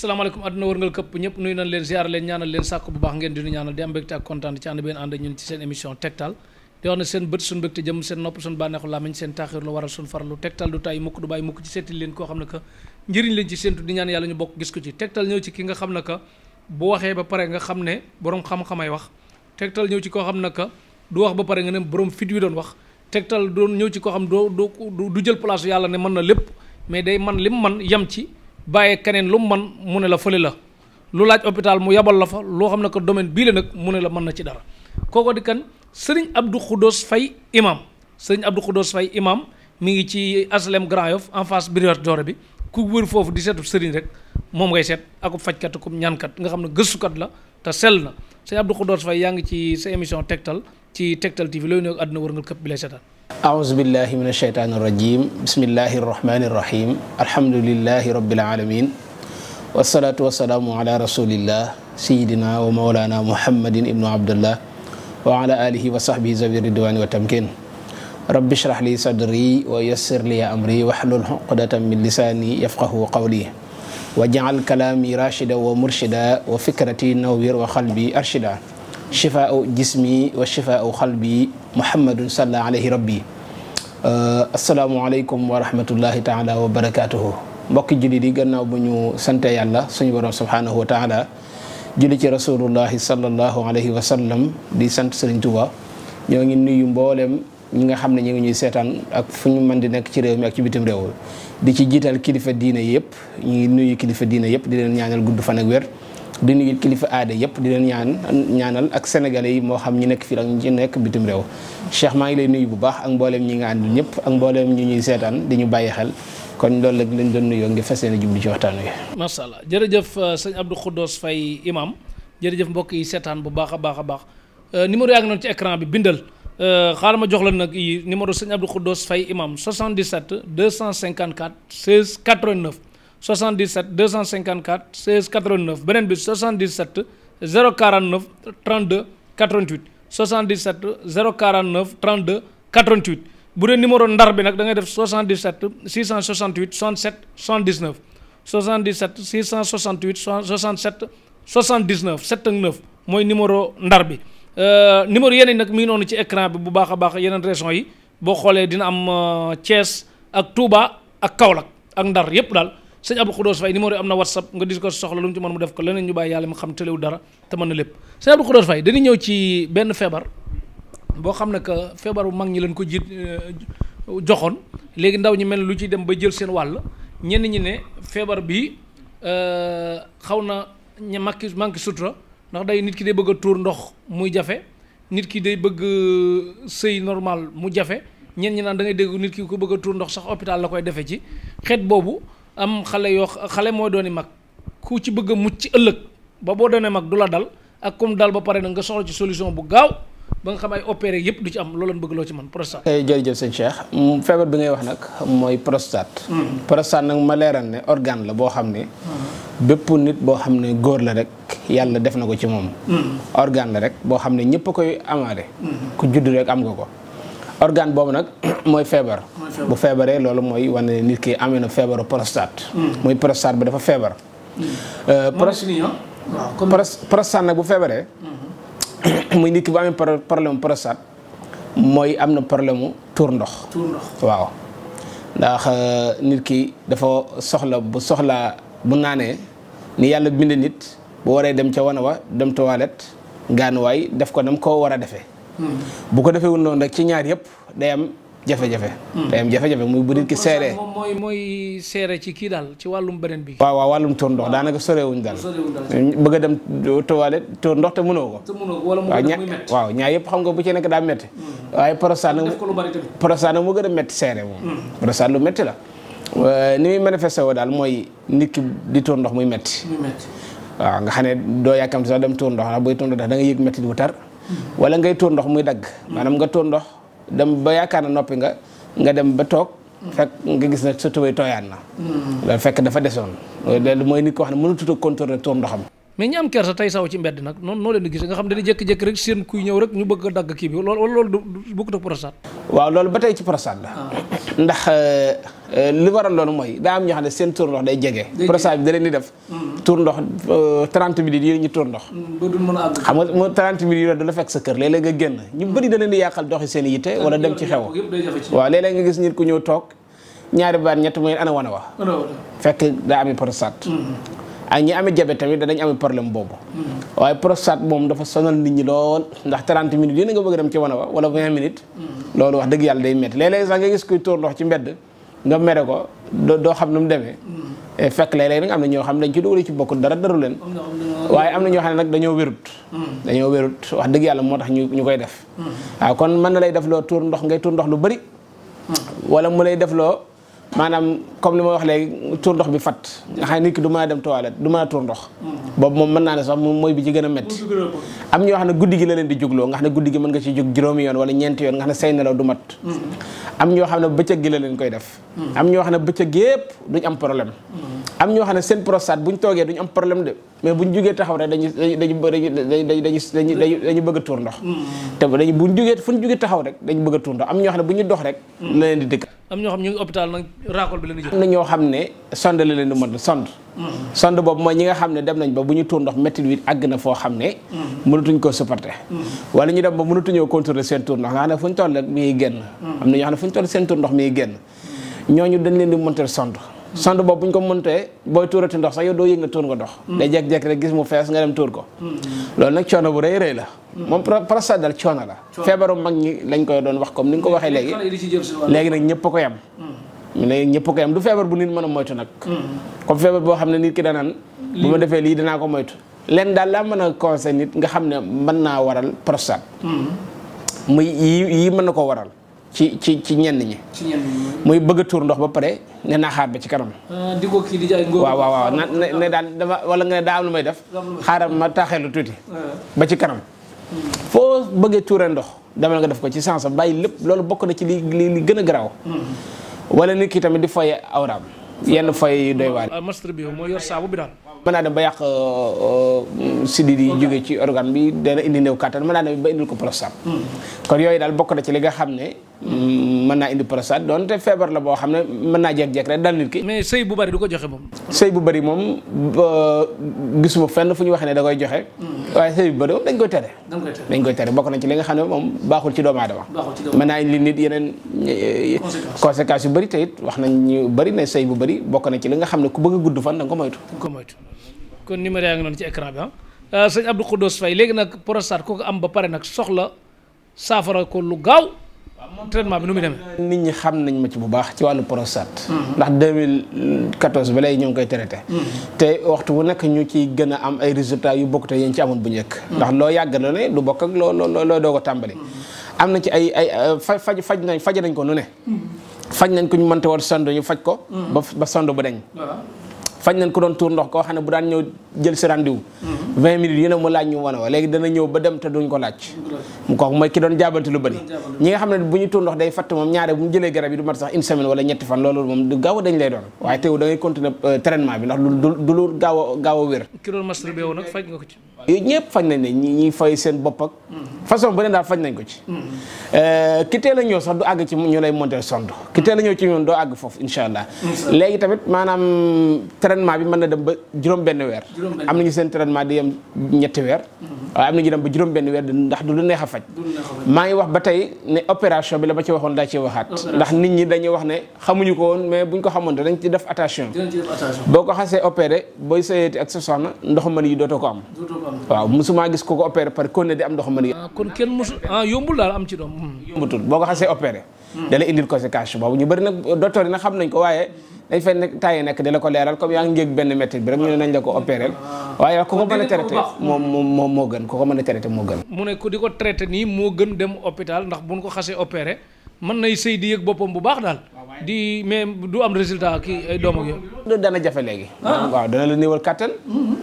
salaamaaleykum àdduna wërngal këpp ñëpp nuyu nañ leen ziar leen ñaanal leen sàkk bu baax ngeen di nu ñaanal di am mbégte ak kontaan ci ànd benn ànd ñun ci seen émission tegtal di wax ne seen bët suñu mbégte jëm seen nopp suñu bànneexu làmmiñ seen taaxir lu waral suñu farlu tegtal du tay mukk du bàyyi mukk ci seeti leen koo xam ne que njëriñ leen ci séentu di ñaan yàlla ñu bokk gis ko ci tegtal ñëw ci ki nga xam ne que bu waxee ba pare nga xam ne borom xam-xamay wax tegtal ñëw ci koo xam ne que du wax ba pare nga ne borom fit wi doon wax tegtal doon ñëw ci koo xam du jël place yàlla ne mën na lépp mais day man lim man yem ci bàyyee keneen lu mu man mu ne la fële la lu laaj hôpital mu yabal la fa loo xam ne que domaine bii la nag mu ne la mën na ci dara kooko di kan sëriñ Abdou Khoudoss Faye imam sëriñ Abdou Khoudoss Faye imam mi ngi ci aslem Grand Yoff en face Brioche Dorée bi ku wër foofu di seetu sëriñ rek moom ngay seet aku fajkat ku ñaankat nga xam ne gëstukat la te sell na sëriñ Abdou Khoudoss Faye yaa ngi ci sa émission tegtal ci Tektal TV looy nuyoog àdduna wërngal këpp bi lay seetaan أعوذ بالله من الشيطان الرجيم بسم الله الرحمن الرحيم الحمد لله رب العالمين والصلاة والسلام على رسول الله سيدنا ومولانا محمد ابن عبد الله وعلى آله وصحبه ذوي الرضوان والتمكين رب اشرح لي صدري ويسر لي أمري واحلل عقدة من لساني يفقهوا قولي واجعل كلامي راشدا ومرشدا وفكرتي نوير وقلبي أرشدا شفاء جسمي وشفاء قلبي محمد صلى عليه ربي asalaamaaleykum wa rahmatullahi taala wa barakaatuhu mbokki julli di gannaaw bu ñu sante yàlla suñu borom subhaanahu wa taala julli ci rasulullahi sallallahu alayhi wa sallam di sant Sëriñ Tuuba ñoo ngi nuyu mboolem ñi nga xam ne ñu ngi ñuy seetaan ak fu ñu mën di nekk ci réew mi ak ci bitim réew di ci jiital kilifa diine yëpp ñu ngi nuyu kilifa diine yëpp di leen ñaanal gudd fan ak wér di nuyu kilifa aada yëpp di leen ñaanal ak sénégalais yi moo xam ñi nekk fii ak ñi nekk bitim réew Cheikh maa ngi lay nuyu bu baax ak mbooleem ñi nga àndul ñëpp ak mbooleem ñi ñuy seetaan di ñu bàyyi xel kon loolu la lañ doon nuyoo ngi fas yéene jublu ci waxtaan wi. macha allah jërëjëf sëñ Abdou Khoudoss Faye imam jërëjëf mbokk yi seetaan bu baax a baax a baax numéro yaa ngi noonu ci écran bi bindal xaaral ma jox la nag yi numéro sëñ Abdou Khoudoss Faye imam 77 254 16 89 77 254 16 89 beneen bi 77 049 32 88 77 049 32 88 bu dee numéro ndar bi nag da ngay def 77 668 67 79 77 668 67 79 7 ak 9 mooy numéro ndar bi numéro yeneen nag mi ngi noonu ci écran bi bu baax a baax yeneen régions yi boo xoolee dina am Thiès ak Touba ak Kaolack ak Ndar yépp daal sëñ Abdou Khoudoss Faye numéro yi am na WhatsApp nga dis ko soxla lu mu ci mën mu def ko leneen ñu bàyyi yàlla mu xam tëlewu dara te mën na lépp sëñ Abdou Khoudoss Faye dañuy ñëw ci benn feebar boo xam ne que feebaru mag ñi leen ko jiit joxoon léegi ndaw ñi mel lu ciy dem ba jël seen wàll ñenn ñi ne feebar bi xaw na manqué sutura ndax day nit ki day bëgg a tuur ndox muy jafe nit ki day bëgg sëy normal mu jafe ñenn ñi naan da ngay dégg nit ki ko bëgg a tuur ndox sax hôpital la koy defee ci xeet boobu am xale mooy dooni mag ku ci bëgg a mucc ci ëllëg ba boo doonee mag du la dal ak comme dal ba pare nag nga soxla ci solution bu gaaw ba nga xam ay opéré yëpp du ci am loolu lañ bëgg loo ci man prostate. jërëjëf sëñ Cheikh feebar bi ngay wax nag mooy prostate. prostate nag ma leeral ne organe la boo xam ne. bépp nit boo xam ne góor la rek yàlla def na ko ci moom. organe la rek boo xam ne ñëpp a koy amaale. ku judd rek am nga ko. organe boobu nag mooy feebar. bu feebaree loolu mooy wane nit ki amee na feebaru prostate. muy prostate bi dafa feebar. prostate nag bu feebaree. muy nit ki bu amee problème prostate mooy am na problème mu tuur ndox. waaw ndax nit ki dafa soxla bu naanee ni yàlla bind nit bu waree dem ca wana wa dem toilette gaanuwaay def ko nam ko war a defee. bu ko defee wul noonu rek ci ñaar yëpp day am jafe-jafe. day am jafe-jafe muy bu nit ki seeree. mooy seere ci kii daal ci wàllum beneen bi. waaw wàllum tuur ndox daanaka sorewuñ daal. bëgg a dem toilette tuur ndox te mënoo ko. waaw ñaar yëpp xam nga bu ci nekk daa métti. waaye prostate nag moo gën a métti seere moom. prostate lu métti la. ni muy manifesté woo daal mooy nit ki di tuur ndox muy métti. waaw nga xam ne doo yàkkamti sax dem tuur ndox ndax booy tuur ndox da nga yëg métti bu tar. wala ngay tuur ndox muy dagg maanaam nga tuur ndox dem ba yaakaar na noppi nga dem ba toog fekk nga gis ne sa tubéy tooyaan na loolu fekk dafa desoon loolu mooy nit ko xam ne mënatut a contrôler tuur ndoxam mais ñi am kersa tey saw ci mbedd nag noonu noo leen di gis nga xam ne dañuy jékki-jékki rek seen kuy ñëw rek ñu bëgg a dagg kii bi loolu du bokkut ak prostate. waaw loolu ba tey ci prostate la. ndax li waral loolu mooy daa am ñoo xam ne seen tuur ndox day jege. prostate bi da leen di def. tuur ndox 30 minutes yi ñu tuur ndox. ba du mën a àgg. xam nga 30 minutes yi da la fekk sa kër léeg-léeg nga génn ñu bëri da leen di yàqal doxi seen yitte wala dem ci xew. waaw léeg-léeg nga gis nit ku ñëw toog ñaari baat ñett mooy ana wana wa fekk daa amee prostate. ak ñi amee diabète tamit danañ amee problème boobu. waaye prostate moom dafa sonal nit ñi lool ndax 30 minutes yéen nga bëgg a dem ci wana wa wala 20 minutes. loolu wax dëgg yàlla day métti léeg-léeg sax nga gis kuy tuur ndox ci mbedd nga mere ko doo xam nu mu demee. fekk léeg-léeg nag am na ñoo xam ne dañ ci dugal ci bokkul dara daru leen. waaye am na ñoo xam ne nag dañoo wérut. wax dëgg yàlla moo tax ñu koy def. waaw kon mën na lay def loo tuur ndox ngay tuur ndox lu bari. wala mu lay def loo maanaam comme li ma wax léegi tuur ndox bi fat nga xam ne nit ki du mën a dem toilette du mën a tuur ndox. boobu moom mën naa ne sax moom mooy bi ci gën a métti. am ñoo xam ne guddi gi la leen di jugloo nga xam ne guddi gi mën nga ci jug juróomi yoon wala ñeenti yoon nga xam ne say nelaw du mat. am ñoo xam ne bëccëg gi la leen koy def. am ñoo xam ne bëccëg yépp duñ am problème. am ñoo xam ne seen prostate buñ toogee duñ am problème de mais buñ jugee taxaw rek dañu bëgg a tuur ndox. te buñ jugee fuñ jugee taxaw rek dañu bëgg a tuur ndox am ñoo xam ne bu ñu dox rek la leen di dëkk. am ñoo xam ñu ngi hôpital nag raakol bi leen di jël. am na ñoo xam ne sonde la leen di mën sonde boobu mooy ñi nga xam ne dem nañ ba bu ñu tuur ndox métti wi àgg na foo xam ne mënatuñ koo supporter. wala ñu dem ba mënatuñoo contrôler seen tuur ndox nga xam ne fu ñu toll rek mi ngi génn. am na ñoo xam ne fu ñu toll seen tuur ndox mi ngi génn ñooñu dañ leen di monter sonde boobu bu ñu ko montee booy tuurati ndox sax yow doo yëg nga tuur nga ndox. day jékki-jékki rek gis mu fees nga dem tuur ko. loolu nag coono bu rëy rëy la. moom prostate dal coono la. feebaru mag ñi lañ koy doon wax comme ni nga ko waxee léegi. léegi nag ñëpp a ko yem. léegi ñëpp a ko yem du feebar bu nit mën a moytu nag. comme feebar boo xam ne nit ki danaan bu ma defee lii dinaa ko moytu. leen daal laa mën a conseil nit nga xam ne mën naa waral prostate. muy yii mën na ko waral. ci ñenn ñi. muy bëgg a tuur ndox ba pare ne naa xaar ba ci kanam. di ko kii di jaay ngóor. waaw ne daal dama wala nga ne daa am lu may def. xaaral ma taaxeelu tuuti. ba ci kanam. foo bëggee tuuree ndox demal nga def ko ci sens bàyyi lépp loolu bokk na ci li gën a garaaw. wala nit ki tamit di foye awraam. yenn foye yu doy waar. mastre bi mooy yor saabu bi daal. mën naa dem ba yàq sidit yi jóge ci organe bi dana indi néew kàttan mën naa dem ba indil ko prostate. kon yooyu daal bokk na ci li nga xam ne mën naa indi prostate doonte feebar la boo xam ne mën naa jékki-jékki rek dal nit ki. mais sëy bu bari du ko joxe moom. sëy bu bari moom gisuma fenn fu ñu waxee ne da koy joxe. waaye sëy bu bari moom dañ koy tere. dañ koy tere bokk na ci li nga xam ne moom baaxul ci doomu aadama. mën naa indi nit yeneen conséquences yu bari te it wax nañ ñu bari ne sëy bu bari bokk na ci li nga xam ne ku bëgg a gudd fan da nga ko moytu. kon numéro yaa ngi noonu ci écran bi sëñ Abdou Khoudoss Faye léegi nag prostate ku ko am ba pare nag soxla saafara ko lu gaaw traitement bi nu muy demee. nit ñi xam nañ ma ci bu baax ci wàllu prostate. ndax 2014 ba léegi ñoo ngi koy traité. te waxtu bu nekk ñu ciy gën a am ay résultats yu bokk te yéen ci amoon bu njëkk. ndax loo yàgg la ne du bokk ak loo doo ko tàmbali. am na ci ay faj nañ ko nu ne. faj nañ ko ñu mënte woon sonde ñu faj ko. ba sonde ba dañ. faj nañ ko doon tuur ndox koo xam ne bu daan ñëw jël si rendez-vous 20 minutes yi ne mu laaj ñu wane wa léegi dana ñëw ba dem te duñ ko laaj mu kooku mooy ki doon jaabante lu bëri ñi nga xam ne bu ñu tuur ndox day fatt moom ñaare bu mu jëlee garab yi du mat sax une semaine wala ñetti fan loolu moom du gaaw a dañ lay doon waaye teew da ngay continuer traitement bi ndax du lu gaaw a wér. ki doon masturbé wu nag faj nga ko ci. yooyu ñëpp faj nañ ne ñi fay seen bopp ak façon bu ne daal faj nañ ko ci. ki teel a ñëw sax du àgg ci ñu lay monter sonde ki teel a ñëw ci ñoom doo àgg foofu incha allah. léegi tamit maanaam traitement bi mën na dem ba juróom-benn weer. am nañu seen traitement di yem ñetti weer. waaye am nañu dem ba juróom-benn weer ndax du neex a faj. maa ngi wax ba tey ne opération bi la ma ci waxoon daa ci waxaat. ndax nit ñi dañuy wax ne xamuñu ko woon mais buñ ko xamoon dañ ci def attention. boo ko xasee opéré booy sëyeeti ak sa soxna ndoxu mën yi dootoo ko am. waaw musuma gis ko opéré par kon ne di am ndoxu mën yi. kon kenn musu yombul daal am ci doom. yombutul boo ko xasee opéré. da lay indil conséquence boobu ñu bëri nag docteur yi nag xam nañ ko waaye dañ fay nekk taay nekk di la ko leeral comme yaa ngi ngéeg benn métti bi rek ñu ne nañ la ko opéré waaye ku ko mën a traité moom moo gën ku ko mën a traité moo gën. mu ne ku di ko traité nii moo gën dem hôpital ndax buñ ko xasee opéré mën nay sëy di yëg boppam bu baax daal. mais du am résultat kii ay doom ak yow. dana jafe léegi. waaw dana la néewal kattan.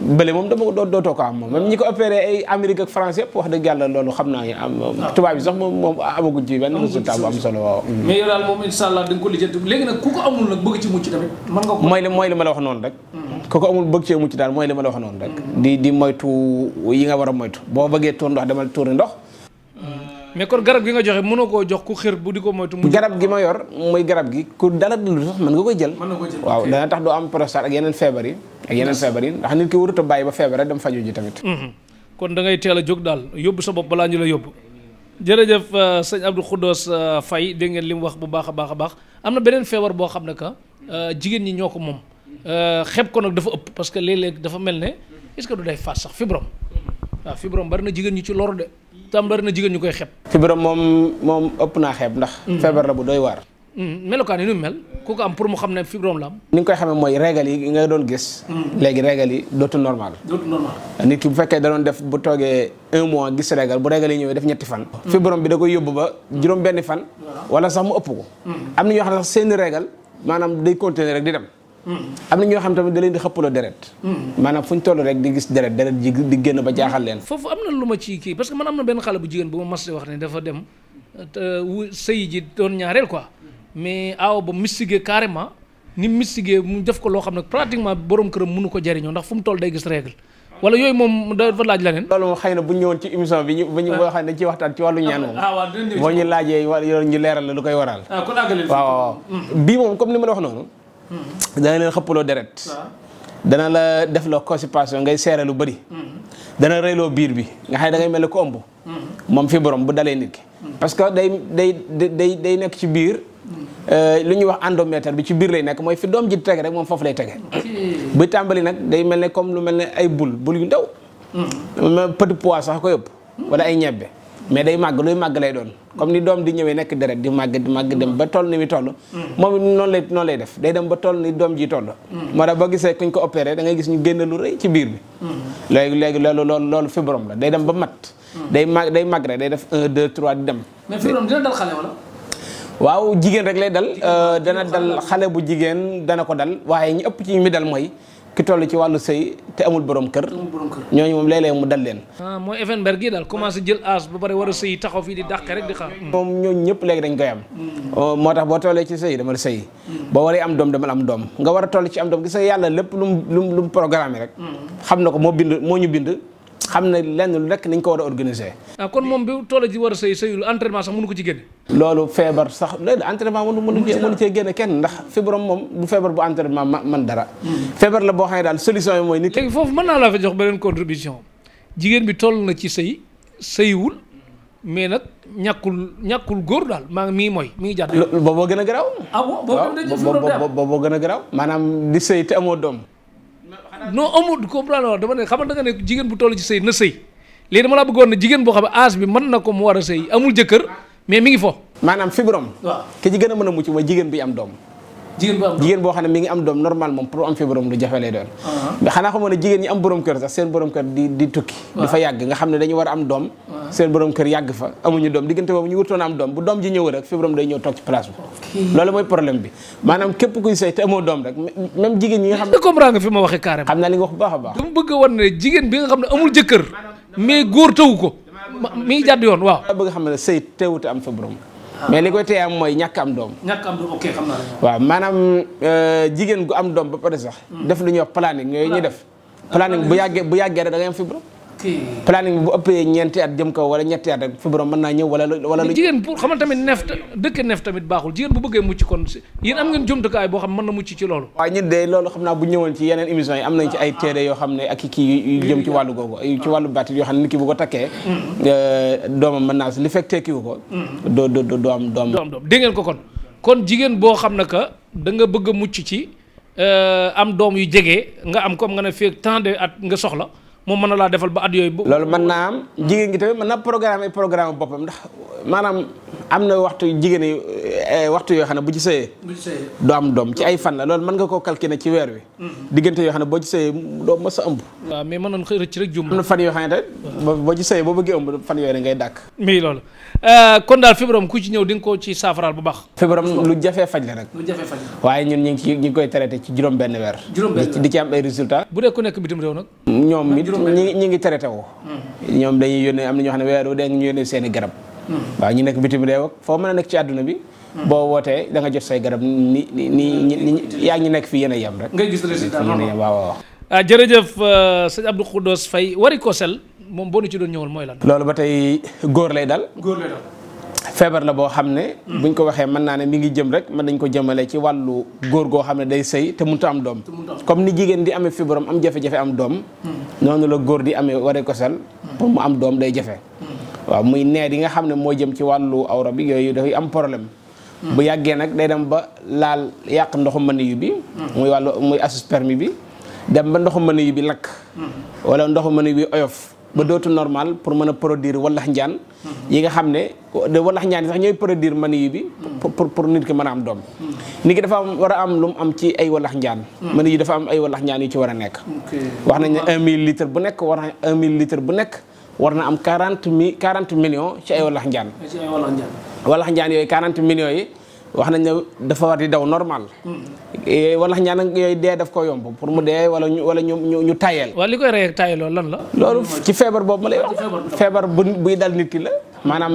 bële moom dootoo ko am moom même ñi ko opéré ay Amérique ak France yëpp wax dëgg yàlla loolu xam naa am tubaab yi sax moom amaguñ ci benn résultat bu am solo waaw. mais yow daal moom incha allah da nga ko lijjanti léegi nag ku ko amul nag bëgg ci mucc tamit mën nga ko. mooy li ma la wax noonu rek. ku ko amul bëgg cee mucc daal mooy li ma la wax noonu rek. di moytu yi nga war a moytu boo bëggee tuur ndox demal tuuri ndox. mais kon garab gi nga joxe mënoo koo jox ku xër bu di ko moytu. garab gi ma yor muy garab gi ku dara dund sax mën nga koy jël. waaw dana tax doo am prostate ak yeneen feebar yi. ndax nit ki warut a bàyyi ba feebar rek dem faju ji tamit. kon da ngay teel a jóg daal yóbbu sa bopp balaa ñu la yóbbu. jërëjëf sëñ Abdou Khoudoss Faye dégg ngeen li mu wax bu baax a baax am na beneen feebar boo xam ne que jigéen ñi ñoo ko moom xeeb ko nag dafa ëpp parce que léeg-léeg dafa mel ne est-ce que du day faat sax fibrome waaw fibrome bari na jigéen ñi ci loru de tam bari na jigéen ñu koy xeeb. fibrome moom ëpp naa xeeb ndax. feebar la bu doy waar. melokaan yi nu mel ku ko am pour mu xam ne fibrome la am. ni nga koy xamee mooy régal yi nga doon gis. léegi régal yi dootu normal. nit ki bu fekkee da doon def bu toogee 1 mois gis régal bu régal yi ñëwee def 2 fan. fibrome bi da koy yóbbu ba juróom benn fan. wala sax mu ëpp ko. am na ñoo xam ne sax seeni régal maanaam day continuer rek di dem. am na ñoo xam tamit da leen di xëppaloo deret. maanaam fu ñu toll rek di gis deret ji di génn ba jaaxal leen. foofu am na lu ma ci kii parce que man am na benn xale bu jigéen bu ma mas wax ne dafa dem sëy ji doon ñaareel quoi mais aaw ba mystigé carrément ni mystigé mu def ko loo xam ne pratiquement borom këram mënu ko jariñoo ndax fu mu toll day gis règle wala yooyu moom dafa laaj leneen. loolu moom xëy na bu ñu ñëwoon ci émission bi boo xam ne dañ ciy waxtaan ci wàllu ñaan moom. boo ñu laajee wala ñu leeral la lu koy waral. waaw bii moom comme ni ma la wax noonu. dana leen xëppaloo deret. dana la def loo constipation ngay seere lu bëri. dana reyloo biir bi nga xam ne da ngay mel ni ko ëmb. moom fibrome bu dalee nit ki. parce que day nekk ci biir. lu ñuy wax endomètre bi ci biir lay nekk mooy fi doom ji di tege rek moom foofu lay tege. buy tàmbali nag day mel ne comme lu mel ne ay bul yu ndaw. petit pois sax ko yëpp. wala ay ñebbe mais day màgg luy màgg lay doon comme ni doom di ñëwee nekk deret di màgg dem ba toll ni mi toll. moom it noonu lay def day dem ba toll ni doom ji toll. moo tax boo gisee kuñ ko opéré da ngay gis ñu génn lu rëy ci biir bi. léegi loolu fibrome la day dem ba mat. day màgg rek day def 1 2 3 di dem. mais fibrome dina dal xale wala. waaw jigéen rek lay dal dana dal xale bu jigéen dana ko dal waaye ñi ëpp ci mi dal mooy ki toll ci wàllu sëy te amul borom kër. ñooñu moom léeg-léeg mu dal leen. mooy Effenberg gi daal commencé jël âge ba pare war a sëy taxaw fii di dàqe rek di xaar. moom ñooñu ñëpp léegi dañ koy am. moo tax boo tollee ci sëy dama la sëy. boo waree am doom dama la am doom nga war a toll ci am doom gis nga yàlla lépp lu mu programme rek. xam na ko moo ñu bind. xam ne lenn lu nekk nañ ko war a organiser. kon moom bi toll ji war a sëyul entraînement sax mënu ko ci génne. loolu feebar sax léegi entraînement mënu cee génne kenn ndax fibrome moom du feebar bu entraînement man dara. feebar la boo xam ne daal solution yi mooy nit. léegi foofu mën naa laa fa jox beneen contribution jigéen bi toll na ci sëyiwul mais nag ñàkkul góor daal mi ngi jàdd. booboo gën a garaaw. booboo gën a garaaw. maanaam di sëy te amoo doom. non amul comprendre dama ne xam nga ne jigéen bu toll ci sëy na sëy léegi dama laa bëggoon ne jigéen boo xam ne âge bi mën na ko mu war a sëy amul jëkkër mais mi ngi fo. maanaam fibrome. waaw ki ci gën a mën a mucc mooy jigéen bi am doom. jigéen boo xam ne mi ngi am doom normal moom pour am fibrome lu jafe lay doon. mais xanaa xamoon ne jigéen ñi am borom kër sax seen borom kër di tukki. di fa yàgg nga xam ne dañu war a am doom. seen borom kër yàgg fa amuñu doom diggante boobu ñu wutoon am doom bu doom ji ñëw rek fibrome day ñëw toog ci place bi. loolu mooy problème bi maanaam képp kuy sëy te amoo doom rek même jigéen ñi nga xam ne. comprendre nga fi ma waxee carrément. xam naa li nga wax bu baax a baax. dama bëgg a wan ne jigéen bi nga xam ne amul jëkkër mais góor tawu ko mi ngi jàdd yoon waaw. bëgg xam ne sëy teewute am fibrome mais li koy teye am mooy ñàkk am doom. ok xam naa waaw maanaam jigéen gu am doom ba pare sax. def lu ñuy wax planning yooyu ñuy def. planning bu yàggee rek da ngay am fibrome. planning bi bu ëppee ñeenti at jëm kaw wala ñetti at rek fibrome mën naa ñëw wala. jigéen pour xamal tamit neef tamit baaxul jigéen bu bëggee mucc kon yéen am ngeen jumtukaay boo xam mën na mucc ci loolu. waaw ñun de loolu xam naa bu ñëwoon ci yeneen émission yi am nañ ci ay téere yoo xam ne ak kii yu jëm ci wàllu googu ci wàllu bàtti yoo xam ne nit ki bu ko takkee doomam mën naa li fekk tekkiwu ko doo am doom dégg ngeen ko kon jigéen boo xam ne que da nga bëgg a mucc ci am doom yu jege nga am comme nga ne fii tant de at nga soxla moom mën na laa defal ba at yooyu. loolu mën naa am jigéen gi tamit mën naa programme boppam ndax maanaam am na waxtu jigéen yi waxtu yoo xam ne bu ci sëyee du am doom ci ay fan la loolu mën nga koo calculer ci weer wi diggante yoo xam ne boo ci sëyee doo mës a ëmb. waaw mais mënoon xëy rëcc rek jum. am na fan yoo xam ne tamit boo ci sëyee boo bëggee ëmb fan yooyu ngay dàkk. mais loolu kon daal fibrome ku ci ñëw di nga ko ci saafaraal bu baax. fibrome lu jafee faj la nag. lu jafee faj la waaye ñun ñu ngi koy traité ci juróom-benn weer. di ci am ay résultats. bu dee ku nekk bitim réew nag. ñoom it ñi ngi traité woo. ñoom dañuy yónnee am na ñoo xam ne weer wu dee ñu yónnee seen i garab. waaw ñu nekk bitim réew ak foo mën a nekk ci àdduna bi. boo wootee da nga jot say garab ni yaa ngi nekk fii yéen a yem rek. ngay gis résultat waaw. jërëjëf sëñ Abdou Khoudoss Faye varicocèle moom boo nu ci doon ñëwal mooy lan. loolu ba tey góor lay dal. feebar la boo xam ne. buñ ko waxee mën naa ne mi ngi jëm rek mën nañ ko jëmale ci wàllu góor goo xam ne day sëy te mënut a am doom. comme ni jigéen di amee fibrome am jafe-jafe am doom. noonu la góor di amee varicocèle pour mu am doom day jafe. waaw muy neer yi nga xam ne moo jëm ci wàllu awra bi yooyu dafay am problème. bu yàggee nag day dem ba laal yàq ndoxu maniyu bi. muy azoospermie bi. dem ba ndoxu maniyu bi lakk. wala ndoxu maniyu bi oyof. ba dootu normal pour mën a produire wallax njaan yi nga xam ne wallax njaan yi sax ñooy produire maniyu bi pour nit ki mën a am doom. nit ki dafa war a am lu mu am ci ay wallax njaan. maniyu dafa am ay wallax njaan yu ci war a nekk. wax nañ ne 1 millilitre bu nekk war na 1 millilitre bu nekk war na am 40 millions ci ay wallax njaan. wallax njaan yooyu 40 millions yi wax nañ ne dafa war di daw normal. wallax njaan nag yooyu dee daf ko yomb pour mu dee wala ñu tayel. waaw li koy rey ak tayel loolu lan la. loolu ci feebar boobu ma lay wax. feebar buy dal nit ki la. maanaam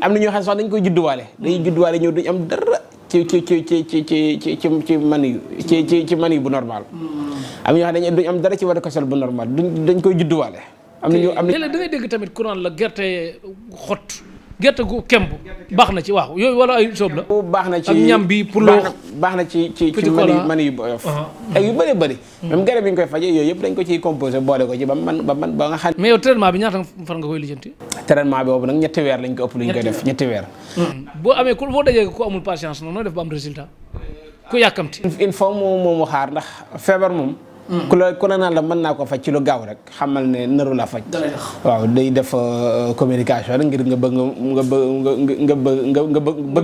am na ñoo xam sax dañ koy judduwaale. dañuy judduwaale ñëw duñ am dara ci mani ci mani bu normal. am na ñoo xam ne duñ am dara ci varicocèle bu normal dañ koy judduwaale. am na léeg-léeg da ngay dégg tamit courant la gerte xott. gerte gu kemb baax na ci waaw yooyu wala ay soob la. baax na ci ak ñam bi pour loo baax na ci mani yu oyof. ak yu bëree bëri. même garab yi ñu koy faje yooyu yëpp dañ ko ciy composé boole ko ci ba nga xam. mais yow traitement bi ñaata fan nga koy lijjanti. traitement boobu nag 3 weer lañ ko ëpp lu ñu koy def 3 weer. boo amee boo dajee ku amul patience noonu noo def ba am résultat ku yàkkamti. il faut mu xaar ndax feebar moom. ku la naan la mën naa ko faj ci lu gaaw rek xamal ne nëru la faj. waaw day def communication rek ngir nga bëgg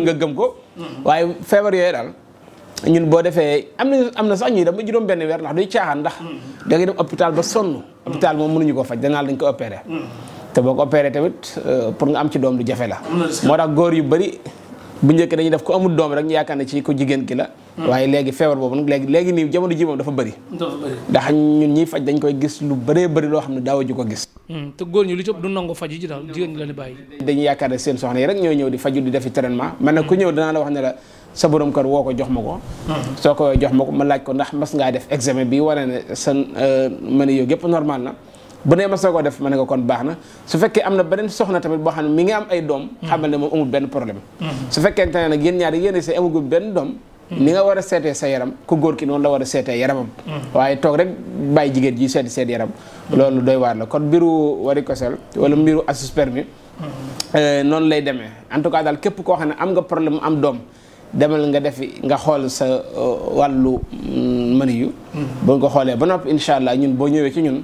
nga gëm ko. waaye feebar yooyu daal ñun boo defee am na sax ñuy dem ba juróom-benn weer ndax duy caaxaan ndax. da ngay dem hôpital ba sonn. hôpital moom mënuñu ko faj danaa dañ ko opéré. te boo ko opéré tamit pour nga am ci doom du jafe la. moo tax góor yu bari bu njëkk dañuy def ko amul doom rek ñu yaakaar ne ci ko jigéen ki la. waaye léegi feebar boobu nag léegi nii jamono ji moom dafa bëri. ndax ñun ñiy faj dañ koy gis lu bëree bëri loo xam ne daawuñu ko gis. te góor ñi lu ci ëpp du nangu faj yi ci daal jigéen ñi la ni bàyyi. dañuy yaakaar ne seen soxna yi rek ñooy ñëw di faju di defi traitement man nag ku ñëw danaa la wax ne la sa borom kër woo ko jox ma ko. soo ko jox ma ko ma laaj ko ndax mas ngaa def examen bi wane ne sa mën yow yëpp normal na. bu nee ma soo ko def ma ne ko kon baax na su fekkee am na beneen soxna tamit boo xam ne mi ngi am ay doom. xamal ne moom amul benn problème. su fekkente ne nag yéen ñaar yéen say amagul benn doom. ni nga war a seetee sa yaram ku góor ki noonu la war a seetee yaramam. waaye toog rek bàyyi jigéen ji seet yaram. loolu doy waar la kon mbiru varicocèle wala mbiru azoospermie noonu lay demee en tout cas daal képp koo xam ne am nga problème am doom demal nga defi nga xool sa wàllu maniyu. boo ko xoolee ba noppi incha allah ñun boo ñëwee ci ñun.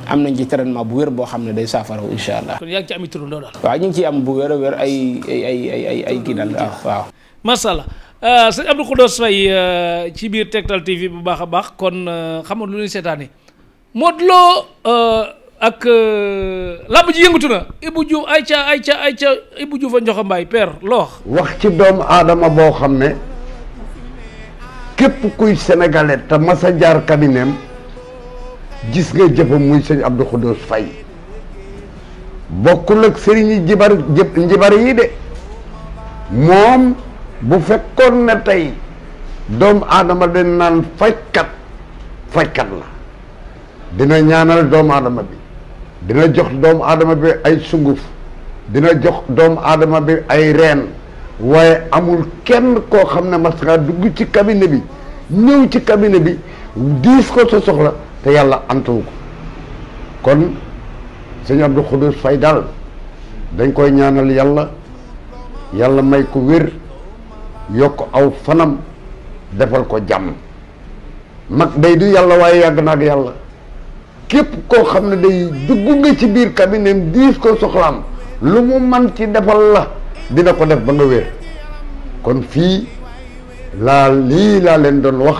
am nañ ci traitement bu wér boo xam ne day saafara incha allah. kon yaa ngi ci am turandoo daal. waaw ñu ngi ciy am bu wér a wér ay kii daal waaw. macha allah sëñ Abdou Khoudoss Faye ci biir Tektal TV bu baax a baax kon xam nga lu ñuy seetaanee Modou Lo ak làmb ji yëngatu na Ibou Diouf ayca Ibou Diouf a Njoxo Mbaay père loo wax ci doomu aadama boo xam ne képp kuy sénégalais te mas a jaar kabineem gis nga jëfam muy sëñ Abdou Khoudoss Faye bokkul ak sëriñi njibar yi de moom bu fekkoon ne tey doomu aadama dañ naan fajkat la dina ñaanal doomu aadama bi dina jox doomu aadama bi ay sunguf dina jox doomu aadama bi ay reen waaye amul kenn koo xam ne mas nga dugg ci cabinet bi ñëw ci cabinet bi diis ko sa soxla te yàlla antuwu ko kon sëñ Abdou Khoudoss Faye daal dañ koy ñaanal yàlla may ko wér yokk aw fanam defal ko jàmm mag day du yàlla waaye yàgg na ak yàlla képp koo xam ne day dugg nga ci biir cabinet diis ko soxlaam lu mu man ci defal la dina ko def ba nga wér. kon fii lii laa leen doon wax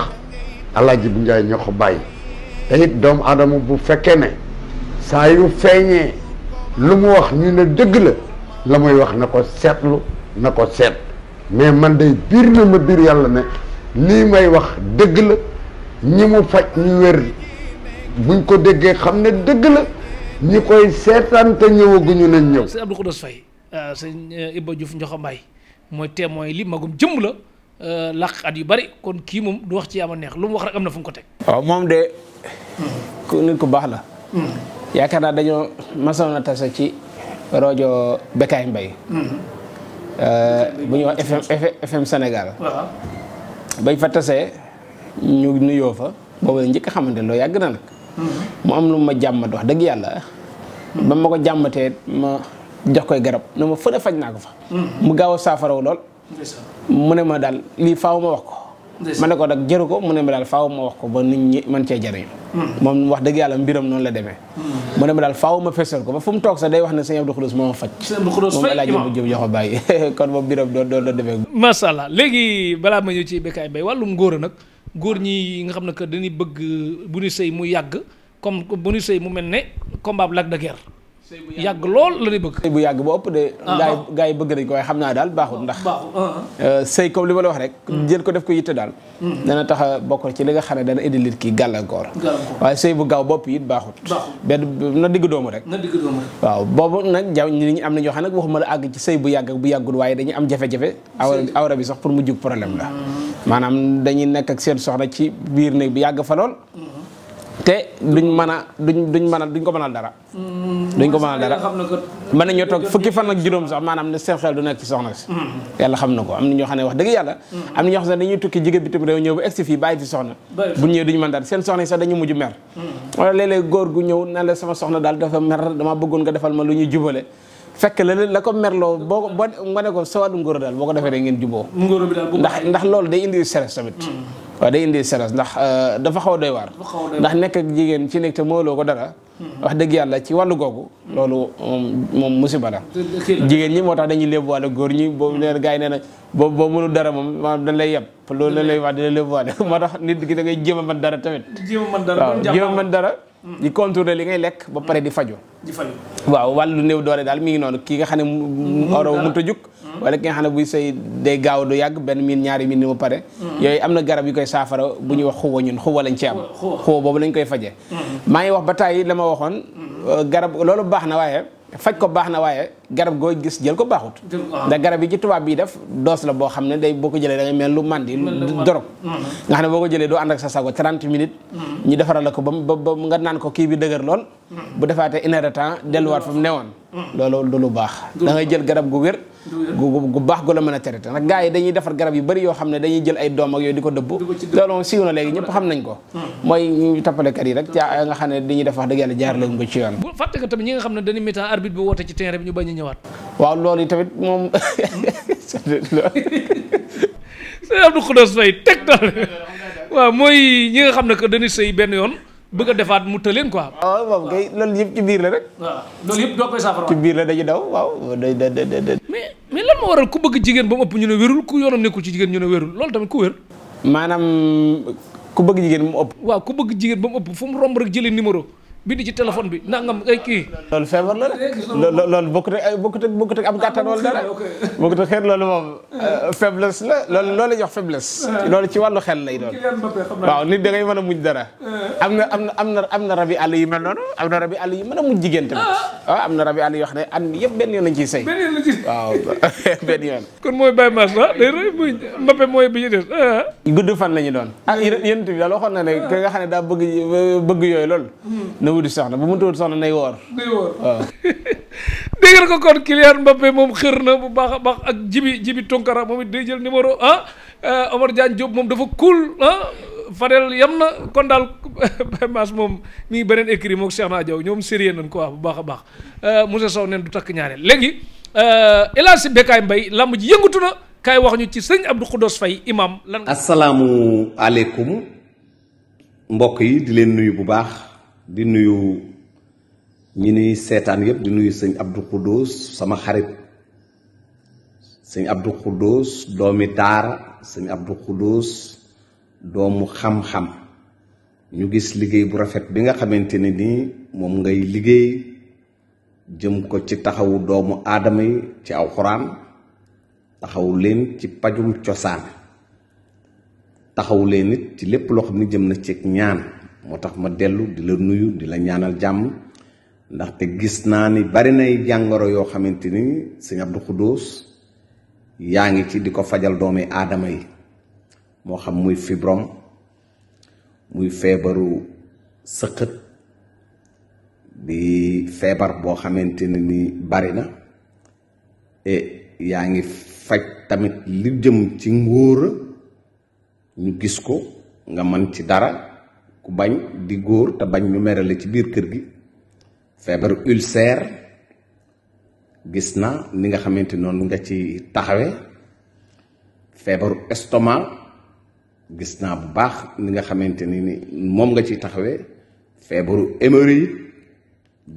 Alaaji bu Njaay ñoo ko bàyyi te it doomu aadama bu fekkee ne saa yu feeñee lu mu wax ñu ne dëgg la muy wax na ko seetlu na ko seet mais man day biir na ma biir yàlla ne lii may wax dëgg la ñi mu faj ñu wér buñ ko déggee xam ne dëgg la ñi koy seetaan te ñëwaguñu nañ ñëw. sëñ Abdou Khoudoss Faye sëñ Iba Diouf Ndiokhoumbaye mooy témoin li magum jëmm la làq at yu bari kon kii moom du wax ci ama neex lu mu wax rek am na fu mu ko teg. waaw moom de nit ku baax la. yaakaar naa dañoo masoon a tase ci rajo Bekaay Mbaye bu ñuy wax FM Sénégal. waaw bañ fa tasee ñu nuyoo fa boobu la njëkk a xamante loo yàgg na nag. mu am lu ma jàmmat wax dëgg yàlla. ba ma ko jàmmatee ma jox koy garab ne ma fële faj naa ko fa. mu gaaw a saafaraw lool. mu ne ma daal lii faaw ma wax ko. ma ne ko nag jëru ko mu ne ma daal faaw ma wax ko ba nit ñi mën cee jëriñ. moom wax dëgg yàlla mbiram noonu la demee. mu ne ma daal faaw ma fesal ko ba fu mu toog sax day wax ne sëñ Abdou Khoudoss moo ma faj. sëñ Abdou Khoudoss Faye moom El Hadj Iba Diouf jox bàyyi kon moom mbiram doon la demee. macha allah léegi balaa ma ñëw ci Bekaay Mbaye wàllum ngóor nag góor ñi nga xam ne que dañuy bëgg bu ñu sëy mu yàgg comme bu ñu sëy mu mel ne combat Lac de Guiers yàgg lool la ñuy bëgg. sëy bu yàgg ba ëpp de. gaa yi bëgg nañ ko waaye xam naa daal baaxul ndax. sëy comme li ma la wax rek. jël ko def ko yitte daal. dana tax a bokk ci li nga xam ne dana indi nit ki gàllankoor. waaye sëy bu gaaw bopp it baaxut. benn na digg doomu rek. waaw boobu nag jaw ñi am na ñoo xam ne waxuma la àgg ci sëy bu yàgg ak bu yàggul waaye dañuy am jafe-jafe. awra bi sax pour mu jug problème la. maanaam dañuy nekk ak seen soxna ci biir néeg bi yàgg fa lool. te duñ ko mënal dara. duñ ko mënal dara mën nañoo toog fukki fan ak juróom sax maanaam ne seen xel du nekk ci soxna si. yàlla xam na ko am na ñoo xam ne wax dëgg yàlla. am na ñoo xam ne dañuy tukki jigéen bitim réew ñëw ba egsi fii bàyyi fi soxna. bu ñëwee duñ mën dara seen soxna yi sax dañu mujj mer. wala léeg-léeg góor gu ñëw ne la sama soxna daal dafa mer dama bëggoon nga defal ma lu ñuy jubale fekk la ko merloo boo nga ne ko sa wàllu ngóor daal boo ko defee rek ngeen juboo ndax loolu day indi stress tamit. waaw day indi stress ndax dafa xaw a doy waar. ndax nekk ak jigéen ci nekk te mooloo ko dara. wax dëgg yàlla ci wàllu googu. loolu moom musiba la. jigéen ñi moo tax dañuy léebu wàlla góor ñi boobu leen gars yi nee na boo mënul dara moom maanaam dañ lay yeb loolu lañ lay wax dina léebu wàlla moo tax nit ki da ngay jéem a mën dara tamit. waaw jéem a mën dara. di contrôler li ngay lekk ba pare di faju waaw wàllu néew doole daal mi ngi noonu kii nga xam ne oro mënut a jug wala ki nga xam ne buy sëy day gaaw du yàgg benn miin ñaari miin ni mu pare yooyu am na garab yu koy saafara bu ñuy wax xuwa ñun xuwa lañ ci am xuwa boobu lañ koy faje maa ngi wax ba tàyyi la ma waxoon garab loolu baax na waaye faj ko baax na waaye garab goo gis jël ko baaxut ndax garab yi ci tubaab bi def doos la boo xam ne day boo ko jëlee da ngay mel lu mandi lu dorog nga xam ne boo ko jëlee doo ànd ak sa sago 30 minutes ñu defaral la ko ba nga naan ko kii bi dëgër lool bu defaatee 1 heure de temps delluwaat fa mu newoon loolu du lu baax da ngay jël garab gu wér gu baax gu la mën a traité nag gars yi dañuy defar garab yu bëri yoo xam ne dañuy jël ay doom ak yooyu di ko dëbb loolu moom siiw na léegi ñëpp xam nañ ko mooy ñu tappalekat yi rek ca nga xam ne dañuy def wax dëgg yàlla jaar lañ ko ci yoon bu fàtte ko tamit ñi nga xam ne dañuy métti arbitre bi woote ci terrain bi ñu bañ a ñëwaat waaw loolu tamit moom sëñ Abdou Khoudoss Faye tegtal waaw mooy ñi nga xam ne que dañuy sëy benn yoon bëgg a defaat mu tëleen quoi. waaw moom kay loolu yëpp ci biir la rek. waaw loolu yëpp doo koy saafara. ci biir la dañuy daw waaw day. mais lan moo waral ku bëgg jigéen ba mu ëpp ñu ne wérul ku yoonam nekkul ci jigéen ñu ne wérul loolu tamit ku wér. maanaam ku bëgg jigéen mu ëpp. waaw ku bëgg jigéen ba mu ëpp fu mu romb rek jëlee numéro bi di ci téléphone bi nangam ay kii. loolu feebar la rek loolu bokkut ak am gàttan wala dara bokkut ak xeet loolu moom faiblesse la loolu la jox faiblesse. loolu ci wàllu xel lay doon. waaw nit da ngay mën a mujj dara. am na rabi àll yu mel noonu am na rabi àll yu mën a mujj jigéen tamit. waaw am na rabi àll yoo xam ne an yëpp benn yoon lañ ciy sëy. waaw benn yoon. kon mooy Baye Mass la day rëy muy Mbappé mooy bi ñu des. gudd fan la ñu doon. yéen bi daal waxoon na ne ki nga xam ne daa bëgg yooyu lool. wuti soxna bu mu tuut soxna nay woor waaw dégg nga ko kon Kylian Mbappé moom xër na bu baax a baax ak Jibi Tunkara moom it day jël numéro Omar Diagne Diop moom dafa cool Fadel yam na kon daal Baye Mass moom mi ngi beneen écrit moom Cheikh Na Diaw ñoom sérieux nañ quoi bu baax a baax Moussa Sow neen du takk ñaareel léegi El Hadji Bekaay Mbaye lamb ji yëngatu na kaay wax ñu ci sëñ Abdou Khoudoss Faye imam lan asalaamu aleykum mbokk yi di leen nuyu bu baax di nuyu ñi ni seetaan yëpp di nuyu sëñ Abdou Khoudoss sama xarit sëñ Abdou Khoudous doomi daara sëñ Abdou Khoudous doomu xam-xam ñu gis liggéey bu rafet bi nga xamante ne nii moom ngay liggéey jëm ko ci taxawu doomu aadama yi ci alxuraan taxawu leen ci pajum cosaan taxawu leen it ci lépp loo xam ne jëm na ci ñaan moo tax ma dellu di la nuyu di la ñaanal jàmm ndaxte gis naa ni bari nay jàngoro yoo xamante ni sëñ Abdou Khoudous yaa ngi ci di ko fajal doomi aadama yi moo xam muy fibrome muy feebaru sëqët di feebar boo xamante ne ni bari na yaa ngi faj tamit li jëm ci ngóora ñu gis ko nga mën ci dara ku bañ di góor te bañ ñu merale ci biir kër gi feebaru ulcère gis na ni nga xamante noonu nga ci taxawe feebaru estomac gis naa bu baax ni nga xamante ni moom nga ci taxawe feebaru hémorroïde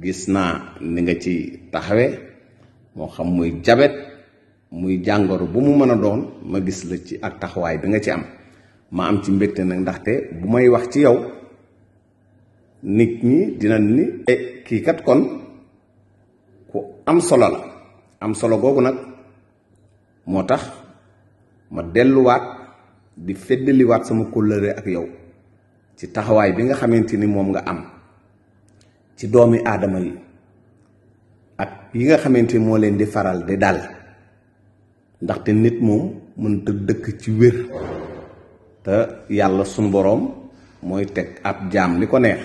gis naa ni nga ci taxawe moo xam muy jabet muy jàngoro bu mu mën a doon ma gis la ci ak taxawaay bi nga ci am ma am ci mbégte nag ndaxte bu may wax ci yow nit ñi dina ni kii kat kon ku am solo la am solo googu nag moo tax ma delluwaat di feddaliwaat sama kóllëre ak yow ci taxawaay bi nga xamante ni moom nga am ci doomi aadama yi ak yi nga xamante ni moo leen di faral di dal ndaxte nit moom mënta dëkk ci wér te yàlla sunu boroom mooy teg ab jaam li ko neex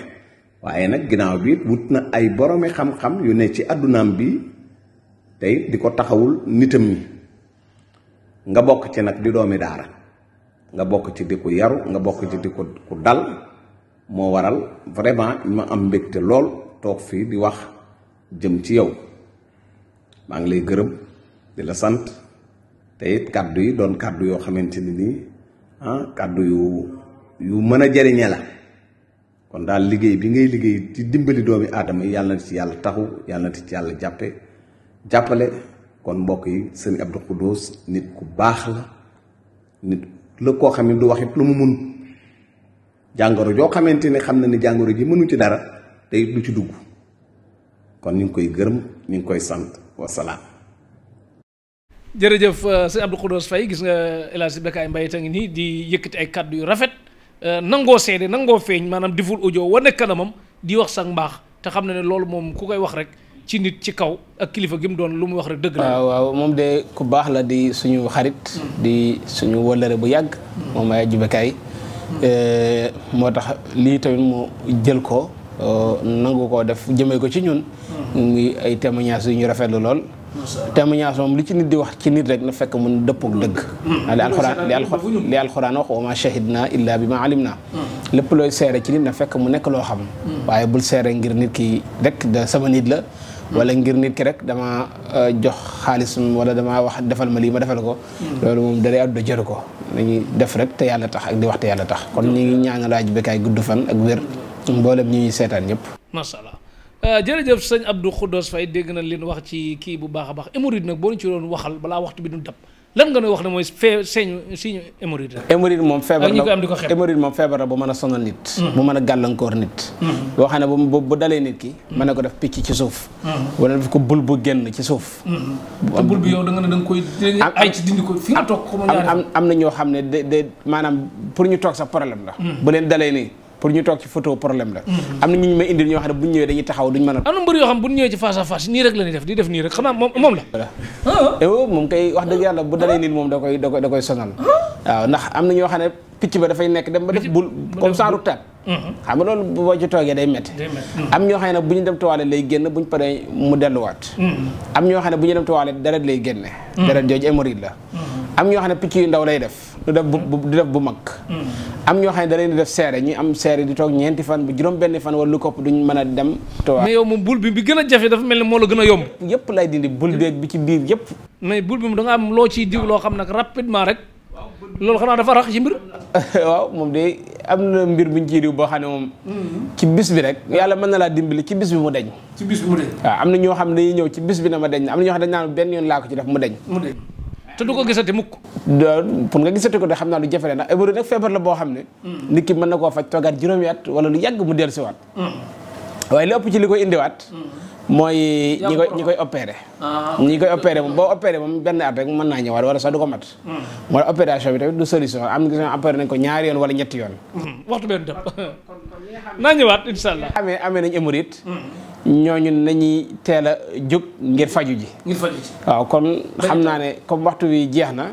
waaye nag ginnaaw bi wut na ay boroomi xam-xam yu ne ci àddunaam bi tey di ko taxawul nitam ñi nga bokk ci nag di doomi daara nga bokk ci di ko yaru nga bokk ci di ko ku dal moo waral vraiment ma am mbégte lool toog fii di wax jëm ci yow maa ngi lay gërëm di la sant te it kàddu yi doon kàddu yoo xamante ni nii kàddu yu mën a jëriñe la kon daal liggéey bi ngay liggéey ci dimbali doomi aadama yi yàlla na ci yàlla taxu yàlla na ci yàlla jàppale kon mbokk yi sëñ Abdou Khoudous nit ku baax la nit la koo xam ne du wax it lu mu mun jàngoro joo xamante ni xam na ni jàngoro ji mënu ci dara te it du ci dugg kon ñu ngi koy gërëm ñu ngi koy sant wasalaam. jërëjëf sëñ Abdou Khoudous Faye gis nga El Hadj Bécaye Mbaye ta ngi nii di yëkkati ay kàddu yu rafet nangoo seede nangoo feeñ maanaam diful audio wane kanamam di wax sax mbaax te xam na ne loolu moom ku koy wax rek ci nit ci kaw ak kilifa gi mu doon lu mu wax rek dëgg la. waaw moom de ku baax la di suñu xarit. di suñu wëllëre bu yàgg. moom ay Bécaye moo tax lii tamit mu jël ko nangu koo def jëmee ko ci ñun. muy ay témoignages yu ñu rafetlu lool. témoignage moom li ci nit di wax ci nit rek na fekk mun dëppook dëgg. li alxuraan wax wa ma shahidna illa bi ma alimna. lépp looy seere ci nit na fekk mu nekk loo xam. waaye bul seere ngir nit ki rek da sama nit la. wala ngir nit ki rek dama jox xaalis wala dama wax defal ma lii ma defal ko. loolu moom dalay àddu jëru ko dañuy def rek te yàlla tax ak di wax te yàlla tax kon ñu ngi ñaanal laaj Bécaye gudd fan ak wér mboolem ñi ñuy seetaan ñëpp. macha allah jërëjëf sëñ Abdou Khoudous Faye dégg na leen wax ci kii bu baax a baax hémorroïde nag boo ñu ci doon waxal balaa waxtu bi du dab lan nga wax ne mooy signe hémorroïde la. hémorroïde moom feebar la ñi ko am di ko xeeb. hémorroïde moom feebar la bu mën a sonal nit. bu mën a gàllankoor nit. boo xam ne bu dalee nit ki. mën na ko def picc ci suuf. wala def ko bul bu génn ci suuf. te bul bi yow da nga ne da nga koy. ay ci dindi ko fi nga toog ko am na ñoo xam ne de maanaam pour ñu toog sax problème la. bu leen dalee nii. pour ñu toog ci photo problème la. am na ñu may indil ñoo xam ne bu ñu ñëwee dañuy taxaw duñ mën a. am na mbër yoo xam bu ñu ñëwee ci face à face nii rek la ñuy def di def nii rek xanaa moom la. moom kay wax dëgg yàlla bu dalee nit moom da koy sonal. waaw ndax am na ñoo xam ne picc ba dafay nekk dem ba def bul comme ça ru taat. xam nga loolu boo ci toogee day métti. am ñoo xam ne bu ñu dem toilette lay génn bu ñu paree mu delluwaat. am ñoo xam ne bu ñu dem toilette deret lay génne. deret jooju hémorroïde la. am ñoo xam ne picc yu ndaw lay def du def bu mag. am ñoo xam ne da leen di def seere ñu am seere di toog ñeenti fan bu juróom benn fan wala lu kopp duñ mën a dem toog. mais yow moom bul bi gën a jafe dafa mel ni moo la gën a yomb. yëpp lay dindi bul beeg bi ci biir yëpp. mais bul bi da nga am loo ciy diw loo xam nag rapidement rek loolu xanaa dafa rax ci mbir. waaw moom de am na mbir buñ ciy diw boo xam ne moom. ci bis bi rek yàlla mën na laa dimbali ci bis bi mu deñ. ci bis bi mu deñ. waaw am na ñoo xam ne dañuy ñëw ci bis bi na ma deñ am na ñoo xam ne dañ naan benn yoon laa ko ci def mu deñ. te te du ko gisati mukk. pour nga gisati ko de xam naa lu jafe la ndax hémorroïde nag feebar la boo xam ne nit ki mën na koo faj toogaat juróomi at wala lu yàgg mu dellusiwaat waaye li ëpp ci li koy indiwaat mooy ñi koy opéré ñi koy opéré moom boo opéré moom benn at rek mën naa ñëwaat wala sax du ko mat mooy opération bi tamit du solution am na opéré nañ ko ñaari yoon wala ñetti yoon waxtu benn dem naa ñëwaat insha allah amee nañ hémorroïde ñooñu nañuy teel a jóg ngir faju ji waaw kon xam naa ne comme waxtu bi jeex na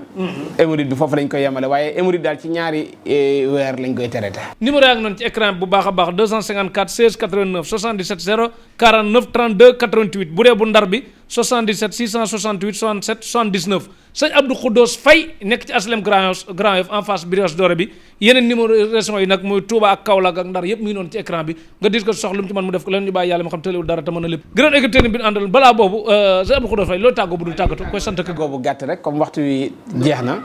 hémorroïde bi foofu lañ koy yemale waaye hémorroïde daal ci ñaari weer lañ koy traité. numéro yaa ngi noonu ci écran bu baax a baax 254 16 89 77 0 49 32 88 bu dee bu ndar bi 77 668 67 79 sëñ Abdou Khoudoss Faye nekk ci aslem Grand Yoff en face Brioche Dorée bi yeneen numéro régions yi nag muy Touba ak Kaolack ak Ndar yëpp mi ngi noonu ci écran bi nga dis ko soxla lu mu ci mën mu def ko leen ñu bàyyi yàlla ma xam tëlewul dara te mën a lépp gënoon équipe technique bi ñu àndal balaa boobu sëñ Abdou Khoudoss Faye loolu tàggoo bu dul tàggatu koy sant ak boobu gàtt rek comme waxtu wi jeex na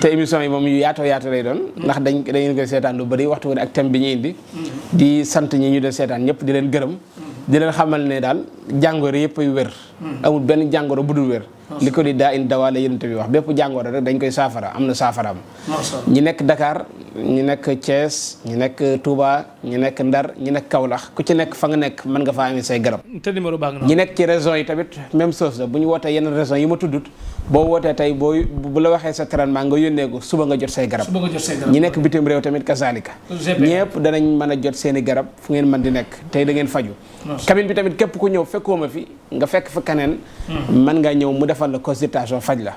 te émission yi moom yu yaatoo yaatu lay doon ndax dañu koy seetaan lu bëri waxtu wi ak thème bi ñu indi di sant ñi ñu doon seetaan ñëpp di leen gërëm di leen xamal ne daal jàngoro yëpp ay wér amul benn jàngoro bu dul wér li ko di daa in dawaa la yonent bi wax bépp jàngoro rek dañ koy saafara am na saafaraam ñi nekk Dakar ñi nekk Thiès ñi nekk Touba ñi nekk Ndar ñi nekk Kaolack ku ci nekk fa nga nekk mën nga faa amee say garab te numéro baa ngi ñi nekk ci régions yi tamit même chose la bu ñu wootee yenn régions yi ma tuddut boo wootee tey bu la waxee sa traitement nga yónnee ko suba nga jot say garab ñi nekk bitim réew tamit kazalika ñëpp danañ mën a jot seeni garab fu ngeen mën di nekk tey da ngeen faju cabine bi tamit képp ku ñëw fekkoo ma fi nga fekk fa keneen mën nga ñëw mu defal la consultation faj la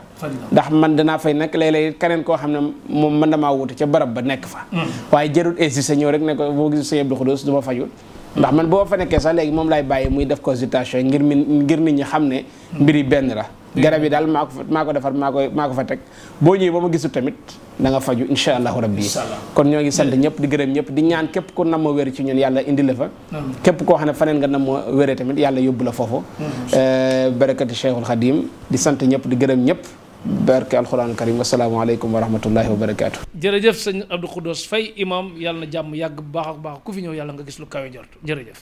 ndax man danaa fay nekk léeg-léeg keneen koo xam ne moom mën damaa wuute ca barab ba nekk fa waaye jërul insisté ñëw rek ne ko boo gis sëñ Abdou Khoudoss du ma fajul ndax man boo fa nekkee sax léegi moom laay bàyyi muy def consultation ngir nit ñi xam ne mbir yi benn la garab yi daal maa ko defar maa ko fa teg boo ñëwee ba ma gisul tamit da nga faju insha allahu rabbi kon ñoo ngi sant ñëpp di gërëm ñëpp di ñaan képp ku nam ma wér ci ñun yàlla indi la fa képp koo xam ne faneen nga nam ma wéree tamit yàlla yóbbu la foofu barakati Cheikhul Khadim di sant ñëpp di gërëm ñëpp barke alxuraan karim wasalaamaaleykum wa rahmatullahi wa barakaatu. jërëjëf sëñ Abdou Khoudoss Faye imam yàlla na jàmm yàgg bu baax ak baax ku fi ñëw yàlla nga gis lu kawe njort jërëjëf